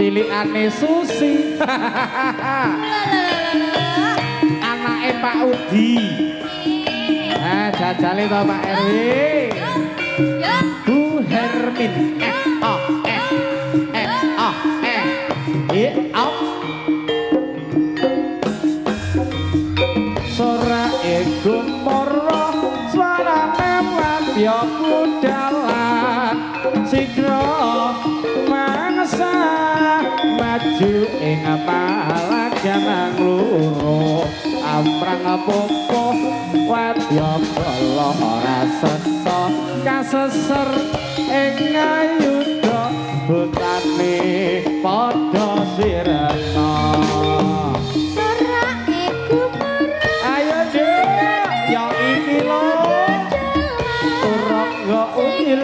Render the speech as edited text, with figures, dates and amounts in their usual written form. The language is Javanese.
Cilikane Susi. Anake Pak Udi. Nah, jajale to Pak RW. Ya. Bu Hermin. Eh, oh, eh. Eh, oh, eh. Eh, oh. Sorake gumoro swarane wadya kudalan sigra mangsa maju ing palagan loro amrang popo wadya kala ora sesa kaseser ing ayuda butane padha sirna. Sorake gumoro. Ayo Dek, ya iki lho. Turangga unyil.